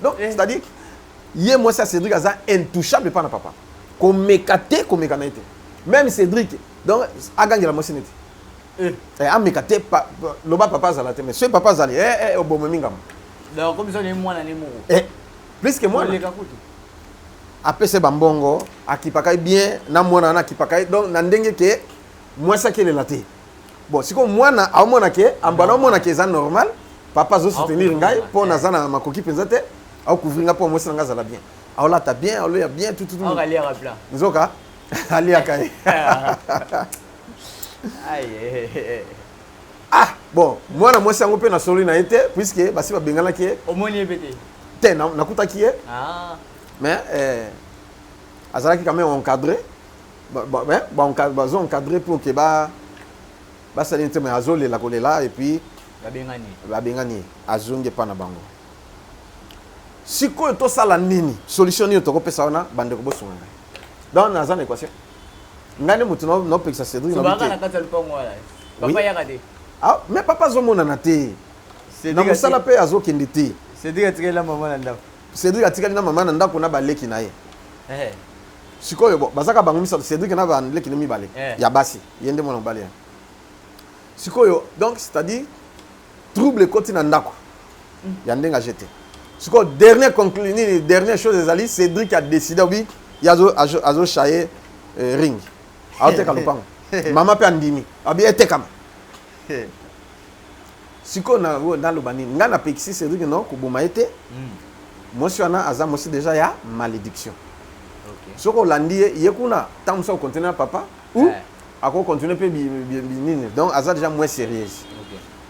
Donc c'est à dire ye mwasi ya Cédric aza intouchable epa na papa, komeka te, komeka na ye te. Même Cédric donc agangela mwasi neti ameka te, loba papa azala te. Mais soki papa azali, obomemi ngambo. Donc comme ça, ni mwana ni moko. Plus que mwana. Oleka kutu. Apesa bambongo, akipaka ye bien na mwana wana, akipaka ye donc na ndenge ke mwasi akelela te. Bon, sikoyo mwana aomona ke ambana, aomona ke eza normal, papa azosoutenir ngai mpo naza na makoki mpenza te, aocouvrir ngai mpo mwasi na ngai azala bien, aolata bien, aoloya bien, tututu. Aliaka plat. Nzoka aliaka ye. Aïe. Ah bon, mwana mwasi yango mpe nasoli na ye te, puisque basi babenganaki ye. Omoni ye mpe te? Te, nakutaki ye. Mais azalaki quand même encadré, bazo encadré pour ke basali te, mais azolela kolela et puis babengani. Babengani ye, azongi epa na bango. Sikoyo tosala nini? Solution nini tokopesa wana? Bandeko, bosunga ngai. Donc naza na équation, ngai nde motu naopekisa Cédric. So baka na kati ya lupango wana, papa yaka te? Ah, mais papa azomonana te na mosala mpe azokende te. Cédric atikali na mama na ndako. Cédric atikali na mama na ndako na baleki na ye. Sikoyo bon, bazaka bango misato, Cédric na baleki ne mibale ya basi, ye nde mwana mobali ya sikoyo. Donc c'est à dire trouble ekoti na ndako ya ndenge age te. Sikoyo dernier conclu nini, dernière chose ezali Cédric a décidé, obi ye azochaye ring, aoteka lopango. Mama mpe andimi, abi etekama. Sikoyo naloba nini? Ngai napekisi Cédric no koboma ye te. Mwasi wana aza mwasi déjà ya malédiction. Soki olandi ye, ye kuna ntango mosusu akocontinue na papa ou akocontinue mpe nini. Donc aza déjà moins sérieuse.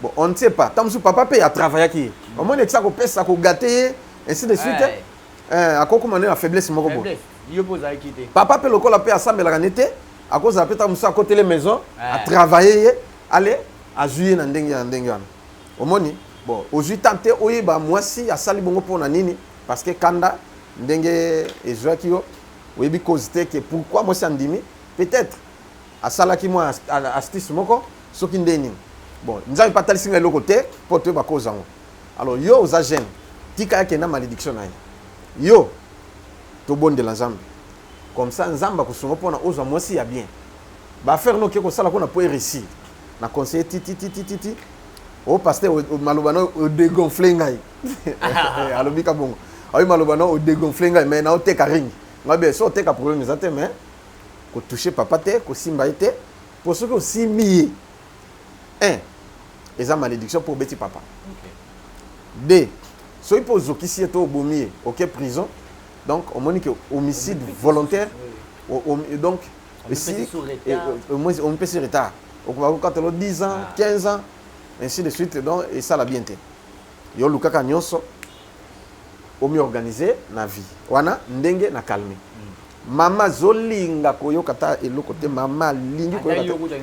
Bon, on ne sait pas. Ntango mosusu papa mpe atravaillaki ye, omoni, ekisa kopesa, kogâter ye, ainsi de suite. Akokoma nde na faiblesse moko boye. Yo mpe ozalaki te. Papa mpe lokola mpe asambelaka ne te, akozala mpe ntango mosusu akotele maison, atravaille ye, ale azwi ye na ndenge ya ndenge wana. Omoni, bon, ozwi temps te oyeba mwasi asali bongo mpo na nini, parce que kanda ndenge ezwaki yo, oyebi cause te ke pourquoi mwasi andimi. Peut-être asalaki mwa astuce moko, soki nde nini. Bon, Nzambe mpe atalisi ngai eloko te mpo toyeba cause yango. Alors yo oza jeune, tika akende na malédiction na ye. Yo tobondela Nzambe, comme ça Nzambe akosunga mpona ozwa mwasi ya bien. Baaffaire no oke kosala kuna mpo eréussir. Na conseiller ti ti ti ti ti ti o pasteur, maloba no odégonfle ngai. Alobi ka bongo ayi maloba no odégonfle ngai, mais naoteka ring ngai bien. So oteka, problème eza te, mais kotouche papa te, kosimba ye te, mpo soki osimbi ye, un, eza malédiction mpo obeti papa. Deux, soki mpo ozokisi ye to obomi ye, oke prison. Donc omoni ke homicide volontaire, donc esi omipesi retard, okoka kokatela 10 ans, 15 ans, ainsi de suite. Donc esala bien te. Yo olukaka nyonso omiorganize na vie wana ndenge na calme. Mama azolinga koyoka ta eloko te, mama alingi koyoka te.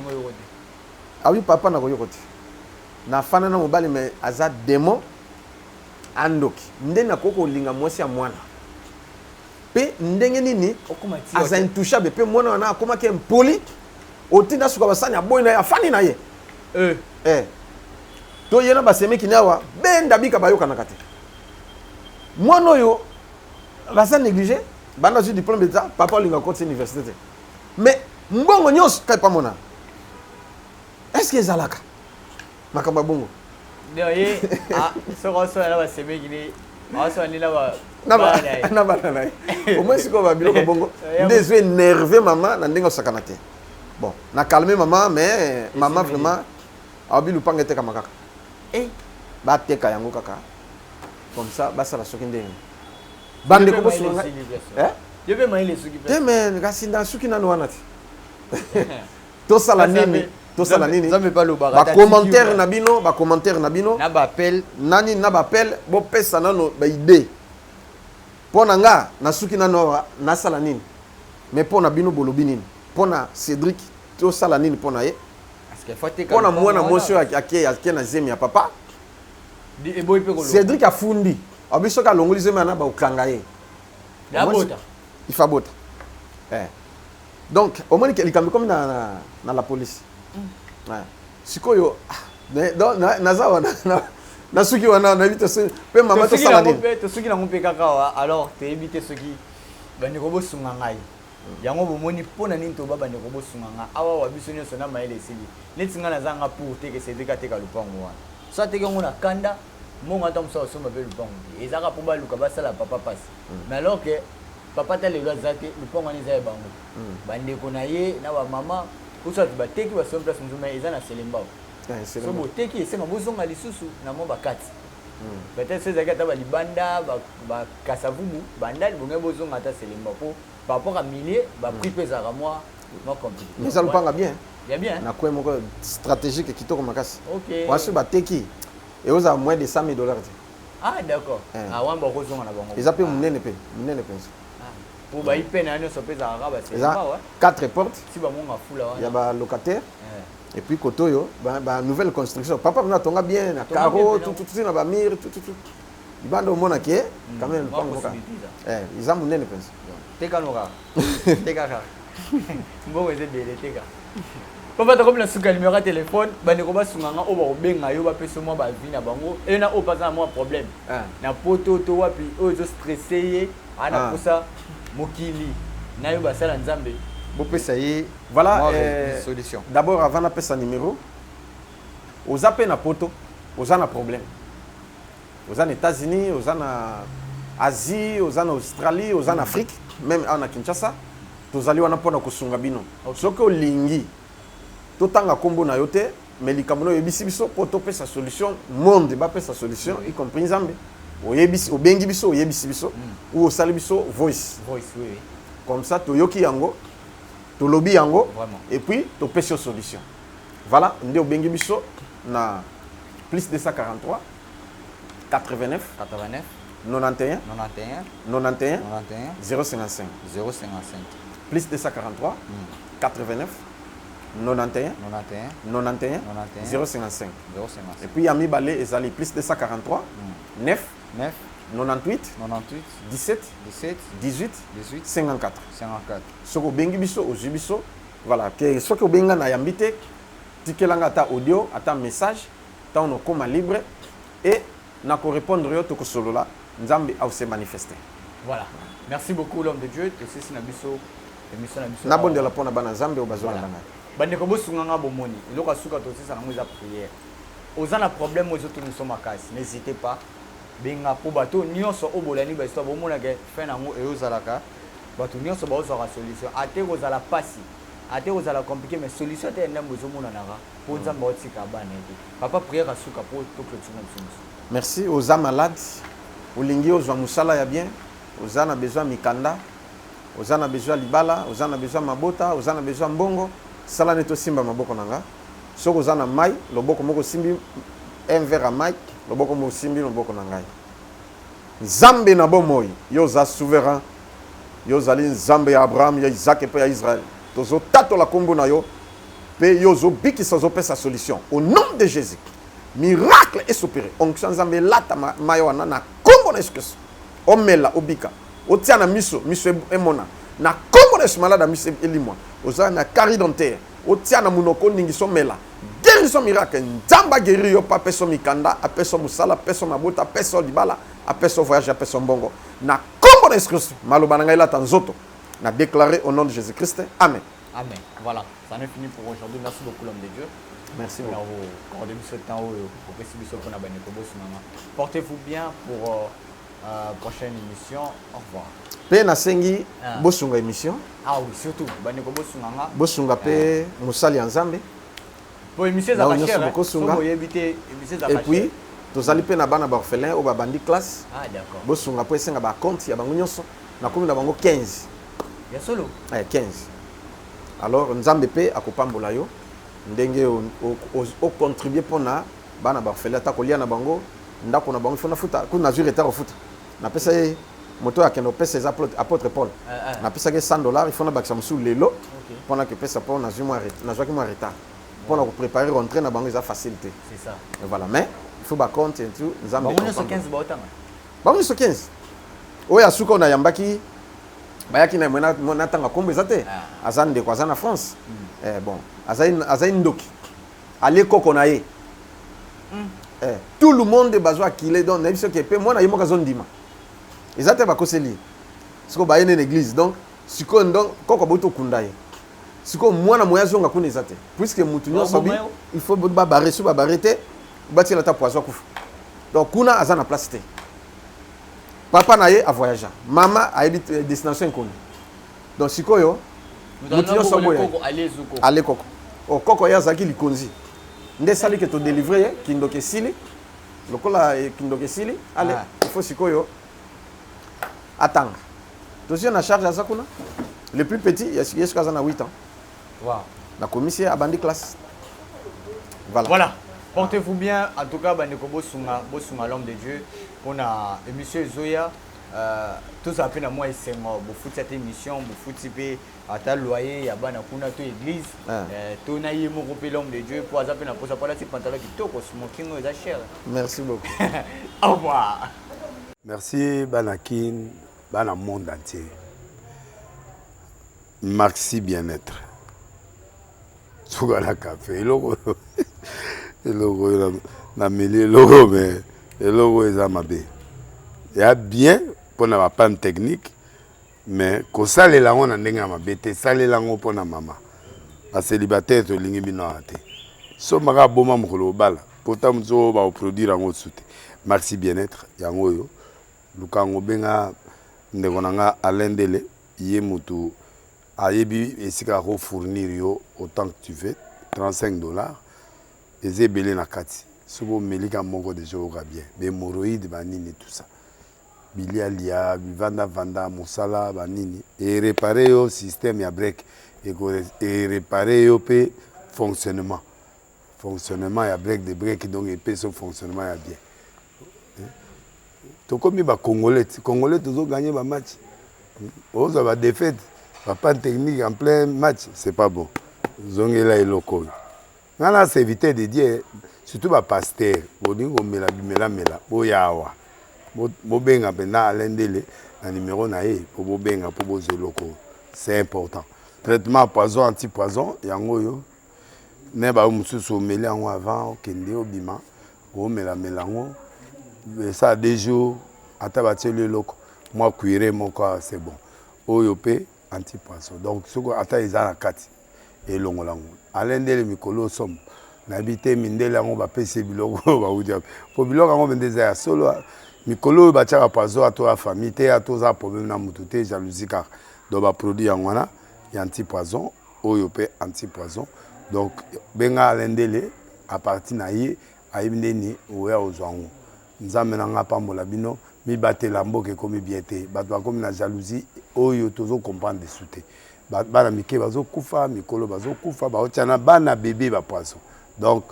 Awi papa na koyoka te, nafanda na mobali me aza démon, andoki. Nde nakoki kolinga mwasi ya mwana mpe ndenge nini? Aza intouchable. Mpe mwana wana akomaki impoli, otinda suka basani, aboyi na ye, afandi na ye. Eh. To ye na basemeki ni awa benda bika bayokanaka te. Mwana oyo baza négligé. Banda azwi diplôme d'état, papa olinga kotisa université te, mais mbongo nyonso kai pamona. Est ce que ezalaka makambo ya bongo? Ye soki osala na basemeki ni aosala ni na bana na ye, au moins sikoyo babiloko bongo nde ezo énerve mama na ndenge osakana te. Bon, na calme mama, mais mama vraiment aobi lupanga etekama kaka, bateka yango kaka, comme ça basala soki ndenge. Bandeko, bosunga te, mais kasi na suki nano wana te. Tosala nini? Tosala nini? Bacommentaire na bino, bacommentaire na bino. Na baappel. Nani na baappel, bopesa nano baidée. Mpo na nga nasuki nano awa, nasala nini? Mais mpo na bino, bolobi nini mpo na Cédric? Tosala nini mpo na ye, mpo na mwana mwasi oyo ake na zemi ya papa? Cédric afundi, abi soki alongoli zemi wana, bakokanga ye. Il faut abota. Donc omoni ke likambo ekomi na la police. Sikoyo naza wana, nasuki wana, nayebi te. Mpe mama, tosala nini? Tosuki nango mpe kaka awa. Alors toyebi te soki bandeko bosunga ngai yango. Bomoni mpo na nini toba bandeko bosunga ngai awa wa biso nyonso na mayele esili. Neti ngai naza nga pour te ke Cédric ateka lupango wana. So ateki yango na kanda, mbongo ata mosu asomba mpe lupango te. Ezaka mpo baluka basala papa pasi, mais alors que papa ta lelo aza te, lupango wana eza ya bango, bandeko na ye na bamama. Uso bato bateki, basombi place mosusu, mais eza na Selembao. So boteki, esenga bozonga lisusu na mwa bakati. Peut-être so ezalaki ata balibanda, bakasavubu, bandali, bongai bozonga ata Selembao, mpo par rapport à millier baprix mpe ezalaka mwa compliqué. Mais eza lupanga bien. Ya bien. Na coin moko stratégique, kitoko makasi. Wasi bateki, eozala moins de 100 000 $ te. Ah d'accord, ah wana bakozonga na bango. Eza mpe monene, mpe monene mpenza. Po bayi mpe na nyonso mpe ezalaka baselembao. Quatre portes. Si bamonga fula wana ya balocataire. Et puis côté oyo ba nouvelle construction, papa mpena atonga bien na carreau, tout tout na bamurs, tout tout tout. Libanda omona ke quand même lupango moko eza monene mpenza. Teka no kaka, teka kaka, mbongo eza ebele, teka. Papa, tokomi na suka. Numéro ya telefone, bandeko basunga nga oyo bakobenga yo, bapesa mwa baavis na bango. Eyo na oyo mpe aza na mwa problème na poto to wapi oyo ezostresse ye, aa na posa mokili na yo, basala Nzambe bopesa ye. Voilà, solution. D'abord, avant napesa numéro, oza mpe na poto, oza na problème, oza na États-Unis, oza na Asie, oza na Australie, oza na Afrique, même awa na Kinshasa, tozali wana mpona kosunga bino. Soki olingi totanga nkombo na yo te, mais likambo na oyebisi biso mpo topesa solution, monde bapesa solution, y compris Nzambe, oyebisi, obengi biso, oyebisi biso ou osali biso voice. Voice, oui. Comme ça toyoki yango, tolobi yango et puis topesi yo solution. Voilà nde obengi biso na Plus 243 89 89 91 91 91 91 055. 055. Plus 243 89 91 91 91 91 055. 055. Et puis ya mibale ezali plus 243 9 9 98 98 17 17 18 18 54. 54. Soki obengi biso, ozwi biso. Voilà, ke soki obengi nga, nayambi te, tikelanga ata audio, ata message. Ntango nokóma libre e nakorépondre yo, tokosolola, Nzambe ase manifester. Voilà. Merci beaucoup, l'homme de Dieu. Tosisi na biso émission na biso. Nabondela mpo na bana Nzambe oyo bazolanda ngai. Bandeko, bosunganga. Bomoni eloko ya suka tosisa nango eza prière. Oza na problème oyo ezotuna biso makasi, n'hésitez pas, benga mpo bato nyonso oyo bolandi bahistoire, bomonaka fin nango eyozalaka. Bato nyonso baozwaka solution. Ate kozala pasi, ate kozala compliqué, mais solution te ya ndambo ezomonanaka mpo Nzambe aotika bana ye te. Papa, prière asuka mpo toclôture na biso mosu. Merci. Oza malade, olingi ozwa mosala ya bien, oza na besoin ya mikanda, oza na besoin ya libala, oza na besoin ya mabota, oza na besoin ya mbongo, sala neti osimba maboko na nga. Soki oza na mai, loboko moko osimbi un verre ya mai, loboko moko osimbi loboko na ngai. Nzambe na bomoi, yo oza souverain, yo ozali Nzambe ya Abraham, ya Isaac mpe ya Israel. Tozotatola nkombo na yo mpe yo ozobikisa, ozopesa solution. Au nom de Jésus, miracle esopéré. Onction Nzambe elata mai wana na nkombo na Yesu Kristo. Omela, obika. Otia na miso, miso emona na nkombo na Yesu. Malade ya miso elimwa. Oza na carie dentaire, otia na monoko, oningisa, omela. Guérison miracle. Nzambe aguérir yo mpe apesa yo mikanda, apesa yo mosala, apesa yo mabota, apesa yo libala, apesa yo voyage, apesa yo mbongo na nkombo na Yesu Kristo. Maloba na ngai elata nzoto na déclaré au nom de Jésus Christ, amen. Amen. Voilà, ça en est fini pour aujourd'hui. Merci beaucoup, l'homme de Dieu. Merci Mpona beaucoup. Koaccorder biso temps oyo opesi biso mpona bandeko bosungama. Portez-vous bien pour prochaine émission. Au revoir. Mpe nasengi Ah. bosunga émission. Ah oui, surtout bandeko, bosunganga. Bosunga mpe mosali ya Nzambe. Po émission Là, ezalaka nyonso cher, hein. bokosunga. So boyebi te, émission Et ezalaka puis cher. Tozali mpe na bana baorphelin oyo babandi classe. Ah d'accord. Bosunga mpo esenga bacompte ya bango nyonso. Nakomi na bango 15. Ya solo? Eh, 15. Alors Nzambe mpe akopambola yo ndenge ocontribue mpona bana baorphelin, ata kolia na bango, ndako na bango ifo nafuta. Kuna nazwi retard ofuta, napesa ye moto oyo akende opesa, eza apôtre Paul. Ah, ah. Napesaki ye 100 $, ifo nabakisa mosusu lelo mpona kopesa, mpo nazwaki mwa retard mpona koprépare rentrée na bango. Eza facile te. C'est ça. Et voilà, mais il faut bacompte et tout. Nzambe Bango nyonso akopambola. 15 baotanga? Bango nyonso 15. Oyo asuka oyo nayambaki, bayaki na mwe natanga nkombo eza te. Ah. Aza ndeko, aza na France. Eh, bon, azali ndoki, alie koko na ye. Eh, tout le monde bazwa akile. Donc nayebi soki mpe mwana ye moko azondima eza te, bakoseli ye. Sikoyo baye nde na église. Donc sikoyo, donc koko bauti okunda ye, sikoyo mwana moye azonga kuna eza te, puisque mutu nyonso bi Baboma yo. il faut babare. So babare te, batiela ata poison, akufa. Donc kuna aza na place te. Papa na ye avoyagea, mama ayebi destination inconnue. Donc sikoyo mutu nyonso aboya ye. Alezuko. Ale koko o koko ye azalaki likonzi nde esali ke todélivre ye. Kindoki esili lokola kindoki esili ale. Ah. Il faut sikoyo atanga. Tozwi ye na charge, aza kuna. Le plus petit ye sikoyo aza na 8 ans. Nakomisi ye, abandi classe. Voilà. Voilà. Portez-vous bien. En tout cas, bandeko, bosunga, bosunga l'homme de Dieu pour na émission Zoya. Tozala mpe na mwa esengo, bofuti ata émission, bofuti mpe ata loyer ya bana kuna to église. Ah. To na ye moko mpe l'homme de Dieu, mpo aza mpe na posa, mpo alati pantalon kitoko, smoking oyo eza cher. Merci beaucoup. Au revoir. Merci bana Kin, bana monde entier. Maxi Bien-être. Suka na café. Eloko eloko oyo nameli, eloko mais eloko oyo eza mabe. Ya bien mpona bapanne technique, mais kosalela yango na ndenge ya mabe te. Salela yango mpona mama. Bacélibataire, tolingi bino awa te. Sombaka aboma mokolo obala, pota mosusu oyo bakoproduire yango su te. Maxi Bien-être yango oyo, luka yango, benga ndeko na nga Alain Ndele, ye motu ayebi esika akofournir yo autant que tu veux. 35 $ eza ebele na kati. Soki omelika moko déjà, oyoka bien. Bahémorroïde, banini, tout ça, bilialia, bivandavanda, mosala banini, erépare yo système ya break, erépare yo mpe fonctionnement. Fonctionnement ya break de break, donc epesi fonctionnement ya bien. Tokomi bacongolais ti congolais tozoganye bamatch, ozwa badéfaite, bapanne technique en plein match, c'est pas bon. Zongela eloko oyo. Nga na serviteur de Dieu, surtout bapasteur, bolingi komela bimelamela, boya awa, bobenga mpenza Alain Ndele na numero na ye mpo bobenga mpo bozwa eloko oyo, c'est important. Traitement poison, anti poison, yango oyo. Ne bayo mosusu omeli yango avant okende obima, omelamela yango esala 2 jours, ata batieli eloko mwa cuire moko, c'est bon. Oyo mpe anti poison, donc soki ata eza na kati, elongola yango. Alain Ndele mikolo osomo, nayebi te mindele yango bapesi biloko oyo bauti wapi, po biloko yango mpenza eza ya solo. Mikolo oyo batiaka poison, ato ya famille te, ato oza problème na motu te, jalousie kaka. Donc baproduit yango wana ya anti poison, oyo mpe anti poison. Donc benga Alain Ndele, à partir na ye ayebi ndeni oya ozwa yango. Nzambe na nga apambola bino. Mibatela, mboka ekomi bien te, bato bakomi na jalousie oyo tozocomprendre desu te. Bana mike bazokufa, mikolo bazokufa, baotia na bana bebe bapoison. Donc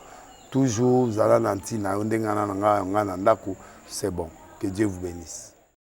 toujours zala na ntina yo ndenge wana na ngai na ndako, c'est bon. Que Dieu vous bénisse.